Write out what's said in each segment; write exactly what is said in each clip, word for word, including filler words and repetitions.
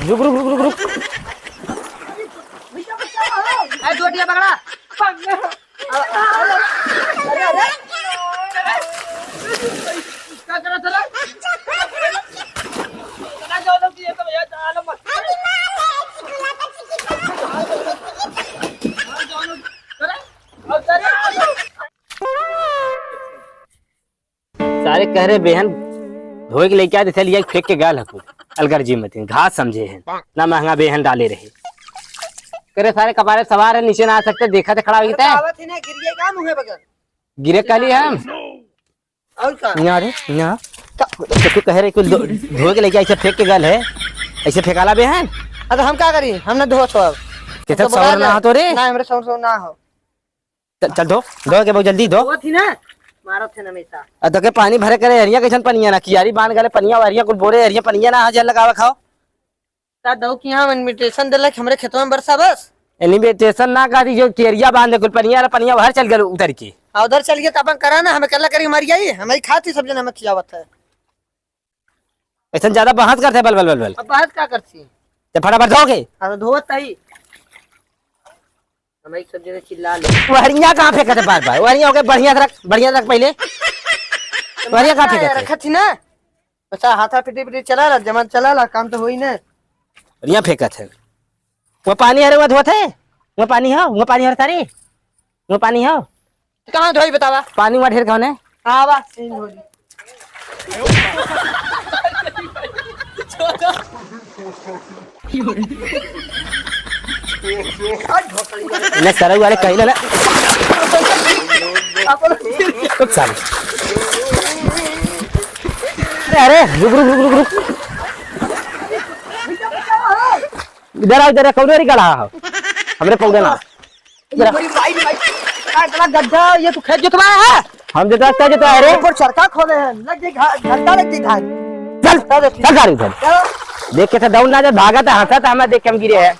रुक, रुक, रुक, रुक, रुक। ए, दो टिया पकड़ा। अरे, अरे, अरे। का करत हला? चला जाओ लोग, ये तो भैया, चला लो मत। सारे कह रहे बेहन धोए के लेके आए, जैसे लिया फेंक के गल हको। अलगर जी मत, घास समझे हैं, ना महंगा बेहन डाले रहे। करे सारे कपारे सवार है, नीचे ना आ सकते, देखा थे खड़ा हो गया। आवत ही ना, गिर गए का मुँहे बगल? गिरे काली हम। और का? यहाँ रे, यहाँ। का? तो तू कह रहे कुल धो-, धोए के लेके ऐसे फेंक के गल है, ऐसे फेंकाला बेहन? अरे हम का करी, हम ना धोत हो अब। कितना तो बोला सवार ना ना। हो तो रे? ना, हमरे सवार, सवार ना हो। चल, चल धो, धो के बहुत जल्दी धो। धोवत ही ना, मारत है ना हमेशा। आ, तो के पानी भरे करे, हरिया कैसन पनिया ना, कियारी बांध गले पनिया, हरिया कुल बोरे, हरिया पनिया ना, हाजिर लगावे खाओ। का दऊ कि यहाँ invitation देलक हमरे खेतवा में बरसा बस? Invitation ना करी, जो कियरिया बांधे कुल पनिया रे, पनिया बाहर चल गल उतर के। आ, उधर चल गया तो अपन करा ना, हमें कल्ला करी मर जाई, हम ही खाती सब जन हमें खियावत है। ऐसन ज्यादा बहस करते बल बल बल बल। अब बहस का करती? ते फटाफट धो के। हाँ, तो धोवत ही। हम एक सब जने चिल्ला ले। वहरिया कहाँ फेंकत है बार बार? वहरिया होके बढ़िया से रख, बढ़िया से रख पहले। वहरिया कहाँ फेंकत है? रखत ही ना। अच्छा, हाथा पिटी पिटी चला ला, जमान चला ला, काम तो होई ना। वहरिया फेंकत है। वो पानी हरे, वो धोत है। वो पानी हो, वो पानी हरे सारी। वो पानी हो। कहाँ धोई बतावा? पानी वहाँ ढेर कौन है? हाँ, बा, सीन हो जी। इन्हें सरऊ वाले कहीं ना, ना। रुक साले। अरे, अरे, रुक, रुक, रुक, रुक, रुक। इधर आओ, इधर आओ, कौन वाली गढ़ा हो? हमरे पौधे ना। ये बड़ी भाई, भाई, का इतना गड्ढा, ये तू खेत जोतवाया है? हम जोतवा, क्या जोतवा है रे? ऊपर चरखा खोले हैं, लग गई घा-, घंटा लग गई धान। चल, चल, चल, चल, चल। चलो। देख के तो दौड़ ना जा, भागा था, हंसा था, हमें देख के हम गिरे हैं।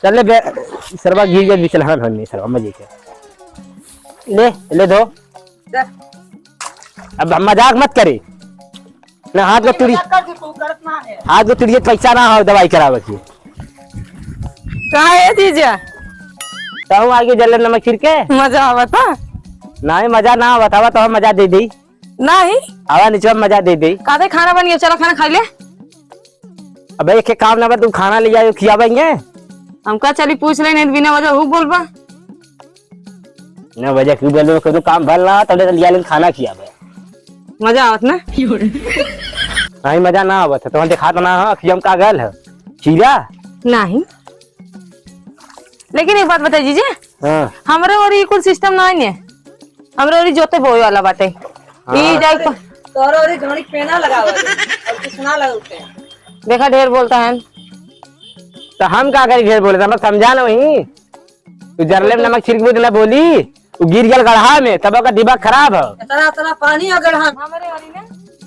चल ले बे, सरवा गिर गया, बिचलहन होने, सरवा मजे के। ले, ले धो। अब हम मजाक मत करे। ना हाथ को तुड़ी, मजाक कर दे, तू करत ना है। हाथ को तुड़िए पैसा ना हो दवाई करावे की। का है जीजा? कहूँ आगे जल्ले नमक छिड़के। मजा आवत है? नहीं, मजा ना आवत, आवा तो हम मजा दे दी। नहीं। आवा नीचे मजा दे दी। कादे खाना बन गया, चलो खाना खा ले। अबे एक काम ना बा, तू खाना ले जाओ, खियावेंगे। हम का चली पूछ ले, नहीं बिना वजह हु बोलबा। ना वजह क्यों बोलबे, कोनो काम भल ना, तबे तो लिया लेन खाना खियावे। मजा आवत ना? नहीं, मजा ना आवत है, तो हम देखा तो ना हो, खियाम का गल है, खीरा? नहीं। लेकिन एक बात बताई जीजी, हाँ। हमरे ओरी कुल system ना है ने, हमरे ओरी जोते बोए वाला बाटे। हाँ। ई जाई को तोहरे ओरी घड़ी पेना लगावल, और कुछ ना लगते। देखा, ढेर बोलता है। तो हम का करी, ढेर बोले, हम समझा ना वही। तू जरले में नमक छिड़क भी ना बोली, वो गिर गल गढ़ा में, तब ओकर दिमाग खराब है। इतना, इतना पानी है गढ़ा में। हमरे ओरी ने,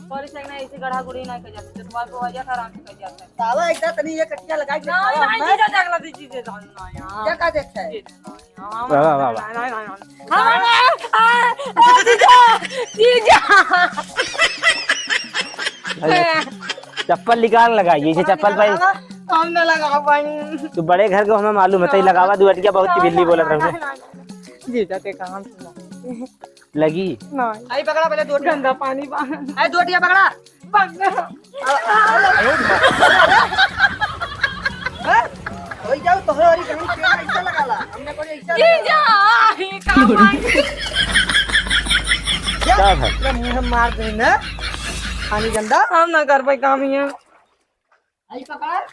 बारिश लगना, ऐसे गढ़ा गुड़ी ना कर जाते, तो तुम्हारे को वजह आराम से कर जाता है। तावा एकदा तनी ये कटिया लगा के नहीं, दिखावा नहीं, हमें। जीजा, जागला दी, जीजा, जागला, नहीं, हाँ। क्या का देखता है? जीजा, नहीं, हाँ, वाह, वाह, वाह, वाह। नहीं, नहीं, नहीं, नहीं। हाँ, हाँ, हाँ, जीजा, जीजा। अरे, चप्पल निकाल लगा, ये जो चप्पल भाई। हम ना लगा पाई। तू बड़े घर को हमें मालूम है, तई लगावा दू अटिया बहुत की बिल्ली बोलत रहू। जीजा के काम सुना। लगी। नहीं। आई पकड़ा पहले दो टिया। गंदा पानी बा। आई दो टिया पकड़ा। पकड़ा। हैं? होई जाओ, तोहरे वाली गाड़ी पे ऐसा लगाला। हमने कोई ऐसा जीजा, लगाला। ये का पानी? क्या? क्या है? पूरा मुंह में मार दे ना। पानी गंदा। हम ना कर पाई काम ये। आई पकड़।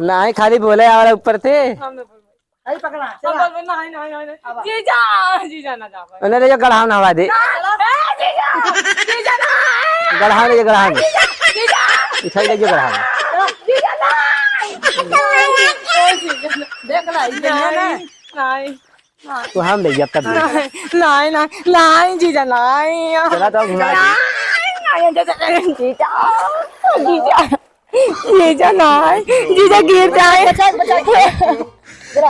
नहीं, खाली बोले वाला ऊपर थे। हम ना बोल पाई। आई पकड़ा, हम चला। बोल पाई, नहीं, नहीं, नहीं, नहीं। अब आ। जीजा, जीजा ना जा पाए। उन्हें ले जाओ, गढ़ा में नहवा दे। ना, ए, जीजा, जीजा ना। गढ़ा में ले जाओ, गढ़ा में। जीजा, जीजा। उठाई ले जाओ, गढ़ा में। जीजा ना। देख ला, ये ना। नहीं, नहीं। तो हम ले जाब तब। नहीं, नहीं, नहीं, नहीं, जीजा, नहीं। चला तो घुमा दे। नहीं, नहीं, जीजा, जीजा, जीजा, जीजा, नहीं, जीजा गिर जाए। बचा, बचा, बचा। जरा।